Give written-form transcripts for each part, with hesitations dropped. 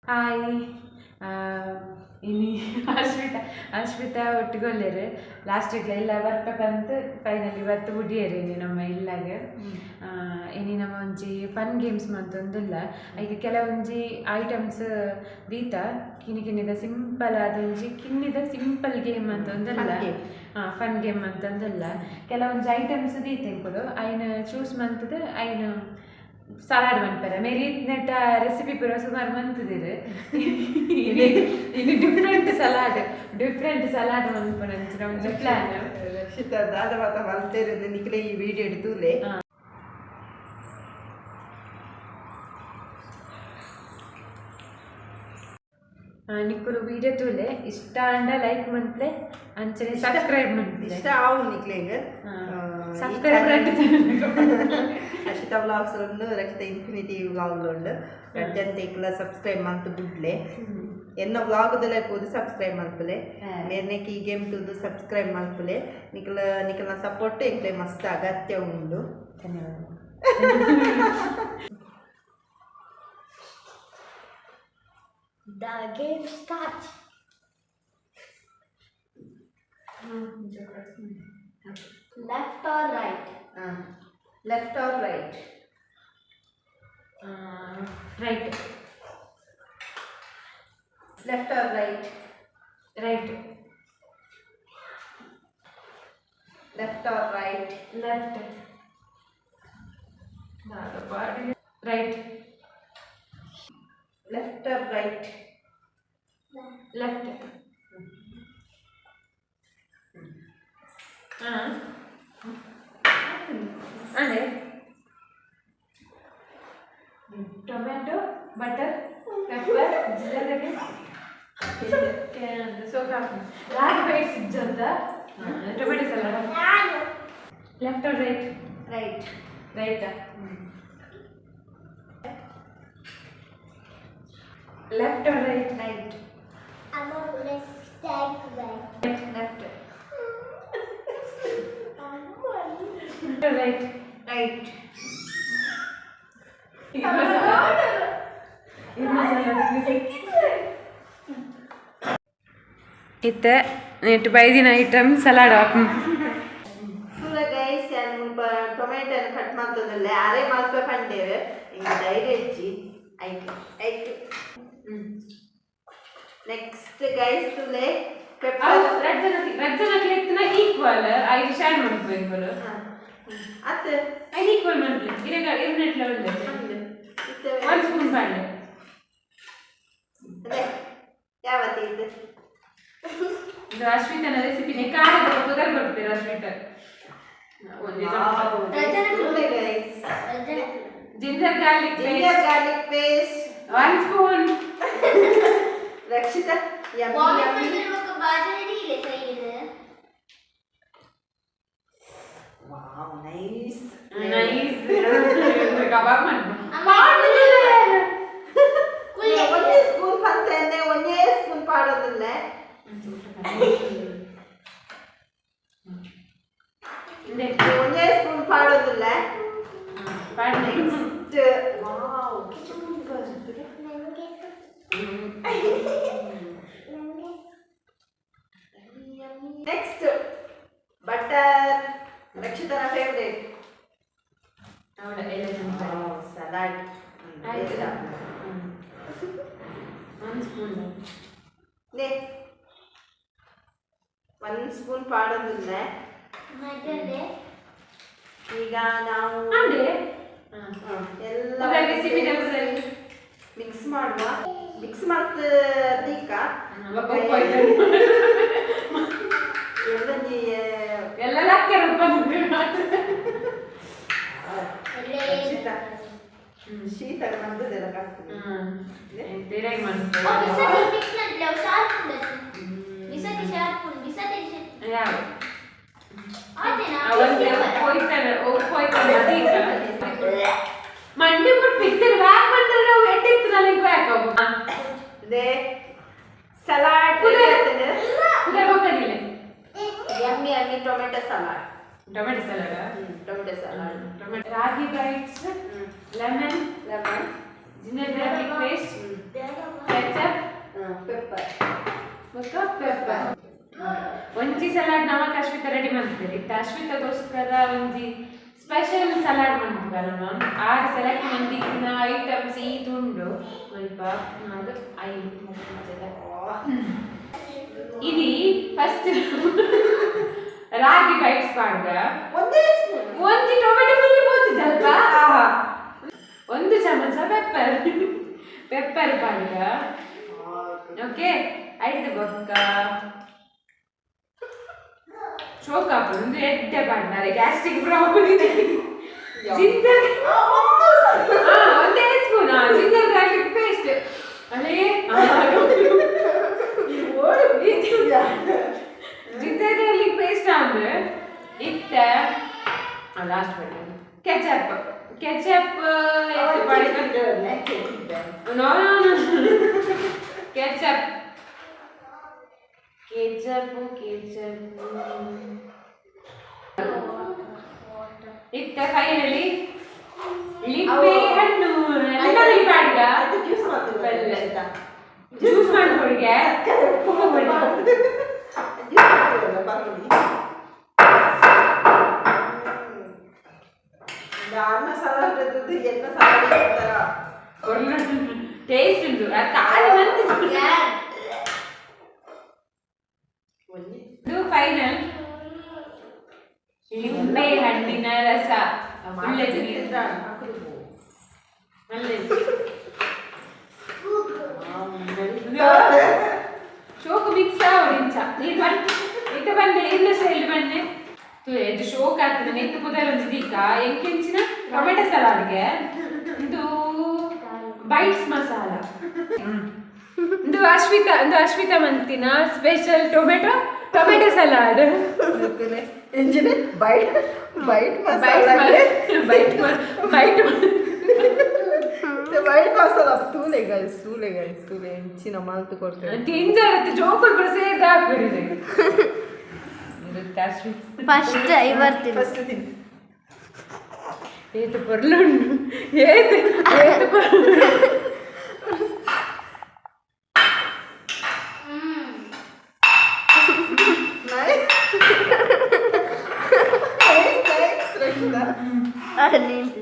Hi ಇನಿ ಅಶ್ವಿತಾ ಅಶ್ವಿತಾ ಒಟ್ಟಿಗೊಲ್ಲೇರು ಲಾಸ್ಟಿಗೆ ಎಲ್ಲ ಬರ್ಪ ಬಂತು ಫೈನಲಿ ಬತ್ತು ಬುಡಿಯರು ಇನಿ ನಮ್ಮ ಇಲ್ಲಾಗ. ಇನಿ ನಮ್ಮ ಒಂಜಿ ಫನ್ ಗೇಮ್ಸ್ ಮಂತೊಂದುಲ್ಲ. ಐಕ್ ಕೆಲವೊಂಜಿ ಐಟಮ್ಸ್ ದೀತ ಕಿನಿ ಕಿನ್ನಿದ ಸಿಂಪಲ್ ಆದೊಂಜಿ ಕಿನ್ನಿದ ಸಿಂಪಲ್ ಗೇಮ್ ಅಂತೊಂದುಲ್ಲ, ಫನ್ ಗೇಮ್ ಅಂತೊಂದುಲ್ಲ. ಕೆಲವೊಂಜಿ ಐಟಮ್ಸ್ ದೀತ ಇಂಕುಲು ಐನ್ ಚೂಸ್ ಮಂತದ ಐನ್ ಸಲಾಡ್ ಮನ್ಪೆರೆ ಮೇರಿ ನೆಟ್ಟ ರೆಸಿಪಿ ಪೂರ ಸುಮಾರು ಮಂತುದಿರು. ಇನಿ ಡಿಫ್ರೆಂಟ್ ಸಲಾಡ್, ಡಿಫ್ರೆಂಟ್ ಸಲಾಡ್ ಮನ್ಪುನಂಚಿನ ಒಂಜಿ ಪ್ಲಾನ್. ರಕ್ಷಿತಾ ದಾದ ಮಾತ ಮಲ್ತೇರು ನಿಕ್ಲೆ ಈ ವಿಡಿಯೋ ತೂಲೆ. ನಿಕ್ಕುಲು ವಿಡಿಯೋ ತೂಲೆ ಇಷ್ಟ ಅಂಡ ಲೈಕ್ ಮನ್ಪ್ಲೆ ಅಂಚನೆ ಸಬ್ಸ್ಕ್ರೈಬ್ ಮನ್ಪ್ಲೆ. ಇಷ್ಟ ಆವು ನಿಕ್ಲೆಗ್. ಸಬ್ಸ್ಕ್ರೈಬ್. ಅಶ್ವಿತಾ ವ್ಲಾಗ್ಸ್ ಉಂಡು, ರಕ್ಷಿತಾ ಇನ್ಫಿನಿಟಿ ವ್ಲಾಗ್ ಉಂಡು. ರಡ್ಜಂತೇಕ್ಲ ಸಬ್ಸ್ಕ್ರೈಬ್ ಮಂತ್ ಬುಡ್ಲೆ. ಎನ್ನ ವ್ಲಾಗ್ ದಲೆ ಪೋದು ಸಬ್ಸ್ಕ್ರೈಬ್ ಮಲ್ಪುಲೆ. ಮೇರ್ನೆಕ್ ಈ ಗೇಮ್ ತೂದು ಸಬ್ಸ್ಕ್ರೈಬ್ ಮಲ್ಪುಲೆ. ನಿಕ್ಲ ನಿಕ್ಲನ ಸಪೋರ್ಟ್ ಎಂಕ್ಲೆ ಮಸ್ತ್ ಅಗತ್ಯ ಉಂಡು. ಧನ್ಯವಾದ. The game starts. Left or right? Left or right? Right. Left or right? Right. Left or right? Left. Right. Left or right? Left. ಹಾಂ ಅದೇ ಟೊಮ್ಯಾಟೊ, ಬಟರ್, ಪೆಪ್ಪರ್, ಜೀರಿಗೆ, ಸೋಕ್ ರಾಗಿ bites ಇಜ್ಜಂತ tomato salad. Left or right? Right. ರೈಟಾ? Left or right? Right. I'm a left, right, right. Left. Right. Right. ಇತ್ತೆ ನೆಟ್ ಬೈದಿನ item salad. ಪೂರ guys, ಯಾನ್ ಮುಲ್ಪ ಟೊಮೆಟೊ ಕಟ್ ಮಲ್ತೊಂದುಲ್ಲೆ. ಅರೆ ಮಲ್ಪ ಪಂಡೇರು, ಇಂಗ್ ಧೈರ್ಯ ಇಜ್ಜಿ ಐಕ್ ಐಕ್. ನೆಕ್ಸ್ಟ್ ಗೈಸ್ ತುಲೆ ಪೆಪ್ಪರ್. ರಡ್ಡ್ ಜನಕ್ಕೆ ಎತ್ತುನ ಈಕ್ವಲ್ ಐದು ಶೇರ್ ಮಲ್ಪುವೆ. ಅತ್. ಐದು ಈಕ್ವಲ್ ಮಲ್ಪುಲೆ. ಇರೆಗ ಇರ್ನೆಟ್ಲ ಉಂಡೆ. ಇತ್ತೆ. ಒನ್ ಸ್ಪೂನ್ ಪಾಡ್ಲೆ. ಅದೇ ಯಾವತ್ತು ಇದು? ಇದು ಅಶ್ವಿತನ ರೆಸಿಪಿನೇ. ಖಾರದ ಪುದರ್ ಕೊಡ್ತೀರ ಅಶ್ವಿತ ಒಂದೇ. Guys. Ginger garlic. Ginger garlic paste. One spoon. Rakshita, yummy yummy. Wow, nice. Nice ಕಬಾಬ್ ಮನ್ಪು. ಒಂದೇ ಸ್ಪೂನ್ ಪಂತೇನೆ, ಒಂದೇ ಸ್ಪೂನ್ ಪಾಡೋದಿಲ್ಲ. ಒಂದೇ ಸ್ಪೂನ್ ಪಾಡೋದಿಲ್ಲ. ಪಾಡ್ಲೆ. Next, wow. Next butter, ರಕ್ಷಿತನ favourite. ಅವಳ ಎಲ್ಲ ಚಮಚ. ಸಲಾಡ್. ಆಯ್ತು. One spoon. ನೇ ಒನ್ ಸ್ಪೂನ್ ಪಾಡೋದಿಲ್ಲ. ಈಗ ನಾವು ಅಂದೆ ಎಲ್ಲ ರೆಸಿಪಿ. ಮಿಕ್ಸ್ ಮಾಡುವ. ಮಿಕ್ಸ್ ಮಾಡ್ತ ದೀಕ ಎಲ್ಲ ಎಲ್ಲ ಲಕ್ಕ. ರಕ್ಷಿತಾ ಶೀತ ನಮ್ದದೆಲ್ಲ ಕಾಣ್ತದೆ. ಬೇರೆ. ಯಾವ ಮಂಡಿ ಬಿಟ್ಟು ಬಿತ್ತಾರೆ ಬ್ಯಾಕ್ ಬಂದ್ರೆ ನಾವು ಎಟ್ಟಿತ್ತು ನನಗೆ ಬ್ಯಾಕ್. ಅದೇ salad. ಕುದರ್ ಹೋಗ್ತದಿಲ್ಲ. Yummy yummy tomato salad. Tomato salad. Tomato salad. Tomato, ragi bites, lemon, lemon, ginger garlic paste, pepper. Pepper. ಬೊಕ್ಕ ಪೆಪ್ಪರ್. ಒಂಜಿ ಸಲಾಡ್ ನಮಕ್ ಅಶ್ವಿತ ರೆಡಿ ಮಾಡ್ತಿದ್ದಾರೆ. ಇತ್ತ ಅಶ್ವಿತಗೋಸ್ಕರ ಒಂಜಿ ಸ್ಪೆಷಲ್ ಸಲಾಡ್ ಮಾಡ್ತೀವಿ ನಮ್ಮ. ಆರು ಸೆಲೆಕ್ಟ್ ಮಂದಿನ ಐಟಮ್ಸ್ ಈ ತುಂಡು ಸ್ವಲ್ಪ ಅದು I. ಇನಿ ಫಸ್ಟ್ ರಾಗಿ ಬೈಟ್ಸ್ ಪಾಡ್ಗ. ಒಂದೇ ಸ್ಪೂನ್. ಒಂಜಿ ಟೊಮೆಟೊ ಫುಲ್ ಪೋತಿದ್ದಲ್ಪ. ಆಹಾ, 1 ಚಮಚ ಪೆಪ್ಪರ್, ಪೆಪ್ಪರ್ ಪಾಡ್ಗ. ಓಕೆ, ಐದು ಬೊಕ್ಕ ಶೋಕ್ ಒಂದು ಎಡ್ಡೆ ಪಾಡ್ನಾರೆ ಗ್ಯಾಸ್ಟ್ರಿಕ್ ಪ್ರಾಬ್ಲಮ್ ಇದೆ. ಜಿಂಜರ್, ಒಂದೇ ಸ್ಪೂನ್ ಜಿಂಜರ್ ಗಾರ್ಲಿಕ್ ಪೇಸ್ಟ್. ಅಲ್ಲೇ ಜಿಂಜರ್ ಗಾರ್ಲಿಕ್ ಪೇಸ್ಟ್ ಅಂದ್ರೆ ಇತ್ತ ಲಾಸ್ಟ್ ಬಟ್ಟೆ ketchup, ketchup. No, no, no, ketchup, ketchup, ketchup. ಇತ್ತ ಫೈನಲಿ ಲಿಂಬೆ ಹಣ್ಣು ಎಲ್ಲ ಪಾಡ್ಗ. ಜ್ಯೂಸ್ ಮಾಡ್ತೀವಿ. ಜ್ಯೂಸ್ ಮಾಡ್ಕೊಡಿಗೆ. ಜ್ಯೂಸ್ ಮಾಡ್ತೀವಲ್ಲ, ಪರೋಡಿ. ಅನ್ನ ಸಲಾಡ್ ಎನ್ನ ಸಲಾಡ್ ಇರ್ತಾರ. ಟೇಸ್ಟ್ ಉಂಟು, ಆ ಖಾಲಿ ಮಂತ್. ಇದು ಫೈನಲ್ ಲಿಂಬೆ ಹಣ್ಣಿನ ರಸ. ಒಳ್ಳೆದು ನೀರು. ಒಳ್ಳೆದು. ಶೋಕು ಮಿಕ್ಸ್ ಆವಡು ಇಂಚ. ನೀರು ಬನ್ನಿ, ಇತ್ತ ಬನ್ನಿ, ಇನ್ನ ಸೈಡ್ ಬನ್ನಿ. ಇದು ಶೋಕ್ ಆಗ್ತದೆ. ನೆತ್ತು ಪುದರ್ ಒಂಜಿ ದೀಕ ಎಂಕೆಂಚಿನ ಟೊಮೆಟೊ ಸಲಾಡ್ಗೆ. ಇದು ಬೈಟ್ಸ್ ಮಸಾಲ. ಇದು ಅಶ್ವಿತಾ, ಇದು ಅಶ್ವಿತಾ ಮಂತಿನ ಸ್ಪೆಷಲ್ ಟೊಮೆಟೊ ಟೊಮೆಟೊ ಸಲಾಡ್. ಎಂಜಿನ bite bite masala. Bite bite. Bite masala. ತೂಲೆ ಗೈಸ್, ತೂಲೆ ಗೈಸ್, ತೂಲೆ ಎಂಚಿನ ಮಲ್ತು ಕೊಡ್ತೇವೆ. ತಿಂಜಾರತ್ತೆ ಜೋಕುಲ್ ಕೂಡ ಸೇರ್ದು ಹಾಕ್ಬಿಡಿದೆ ಅಶ್ವಿತ್. ಫಸ್ಟ್ I ಬರ್ತೀನಿ. ಫಸ್ಟ್ ತಿನ್. ಏತು ಪೊರ್ಲುಂಡು, ಏತು ಏತು ಪೊರ್ಲು. Nice nice nice Rakshita. ನೀನು.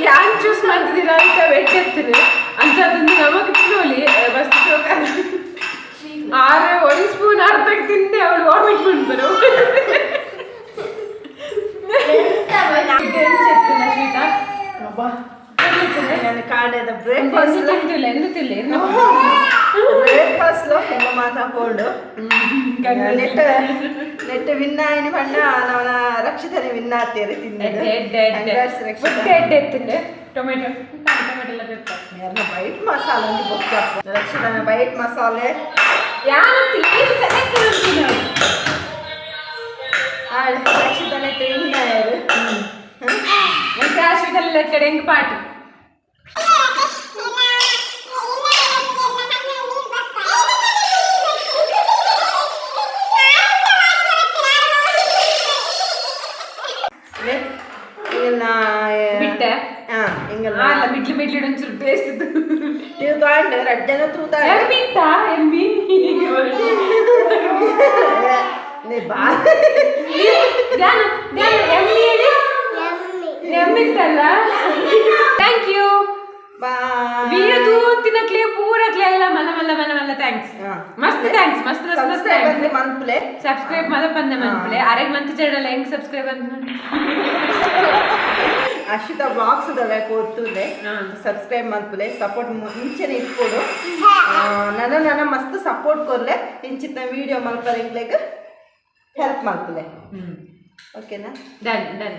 ಯಾನ್ ಚೂಸ್ ಮಾಡ್ತಿದ್ದೀರಾ ಅಂತ ವೆಟ್ಟೆತ್ತೀನಿ ಅಂತ. ಅದನ್ನು ನಮಗ್ ತಿನ್ನೋಲಿ ಬಸ್. ಆರು ಒಂದು ಸ್ಪೂನ್ ಅರ್ಧಕ್ಕೆ ತಿಂದೆ, ಅವಳು ವಾಮಿಟ್ ಮಾಡ್ಬರು. ಶ್ವೇತಾ. ಅಬ್ಬಾ, ನಾನು ಕಾಡದ ಬ್ರೇಕ್ಫಾಸ್ಟ್. ತಿಂತಿಲ್ಲ ಎಂದು ತಿಲ್ಲ. ಬ್ರೇಕ್ಫಾಸ್ಟ್ లో ಫುಲ್ ಮಾತಾಕೊಂಡು ನೆಟ್ ನೆಟ್ ವಿನ್ ಆಯ್ನಿ ಪಂಡ ನವನ ರಕ್ಷಿತನೆ ವಿನ್ ಆತೇರಿ ತಿಂದಿದ್ದು. Congrats, Rakshita. ಎಡ್ಡೆ ಎತ್ತಿಂದೆ ಟೊಮೆಟೊ ಟೊಮೆಟೊ ಎಲ್ಲ ಪೆಪ್ಪರ್. ಯಾರನ್ನ ಬೈಟ್ ಮಸಾಲ ಒಂದು ಬೊಕ್ಕ ರಕ್ಷಿತನ ಬೈಟ್ ಮಸಾಲೆ. ಯಾರಂತ ಏನು ಸೆಲೆಕ್ಟ್ ಮಾಡ್ತೀನಿ. ಆಡ್ ರಕ್ಷಿತನೆ ವಿನ್ ಆಯರು. ಮತ್ತೆ ಆಶ್ವಿಕಲ್ಲ ಕಡೆ ಹೆಂಗ್ ಪಾಟ್. ಎಂಗಲ್ನ ಬಿಟ್ಟೆ. ಹಾ, ಎಂಗಲ್ನ. ಅಲ್ಲ, ಮಿಡ್ಲು ಮಿಡ್ಲು ಒಂಚೂರು ಟೇಸ್ಟ್ ಇತ್ತು. ತೂತಾಂಡ್ ರಡ್ಡ್ ಜನ ತೂತಾಂಡ್. ಎಮ್ಮಿ ಇತ್ತಾ ಎಮ್ಮಿ? ನೇ ಬಾ. ಧ್ಯಾನ ಧ್ಯಾನ, ಎಮ್ಮಿ ಹೇಳಿ. ಎಮ್ಮಿ ಇತ್ತಲ್ಲ. Thank you. Bye. Video ತೂತಿನಕ್ಲೆ ಪೂರಕ್ಲೆ ಎಲ್ಲ ಮಲ್ಲ ಮಲ್ಲ ಮಲ್ಲ ಮಲ್ಲ thanks. ಹಾ. ಮಸ್ತ್ thanks, ಮಸ್ತ್ ಮಸ್ತ್ ಮಸ್ತ್. Subscribe thanks. ಅಂದ್ರೆ ಮನ್ಪ್ಲೆ. ಸಬ್ಸ್ಕ್ರೈಬ್ ಮಲ್ಲ ಪಂದೆ ಮನ್ಪ್ಲೆ. ಅರೆಗ್ ಮಂತ್ ಚಡಲ್ಲ ಹೆಂಗ್ ಸಬ್ಸ್ಕ್ರೈಬ್ ಅಂತ. ಅಶ್ವಿತಾ ವ್ಲಾಗ್ಸ್ ದಲ್ಲ ಕೋರ್ತುಲೆ. ಹಾ. ಸಬ್ಸ್ಕ್ರೈಬ್ ಮಲ್ಪುಲೆ, ಸಪೋರ್ಟ್ ಮುಂಚೆನೆ ಇಟ್ಕೊಡು. ಸಪೋರ್ಟ್ ಕೊರ್ಲೆ ಇಂಚಿತ್ತ ವಿಡಿಯೋ ಮಲ್ಪರೆ ಎಂಕ್ಲೆಗ್ ಹೆಲ್ಪ್ ಮಲ್ಪುಲೆ. ಓಕೆನಾ? Done done.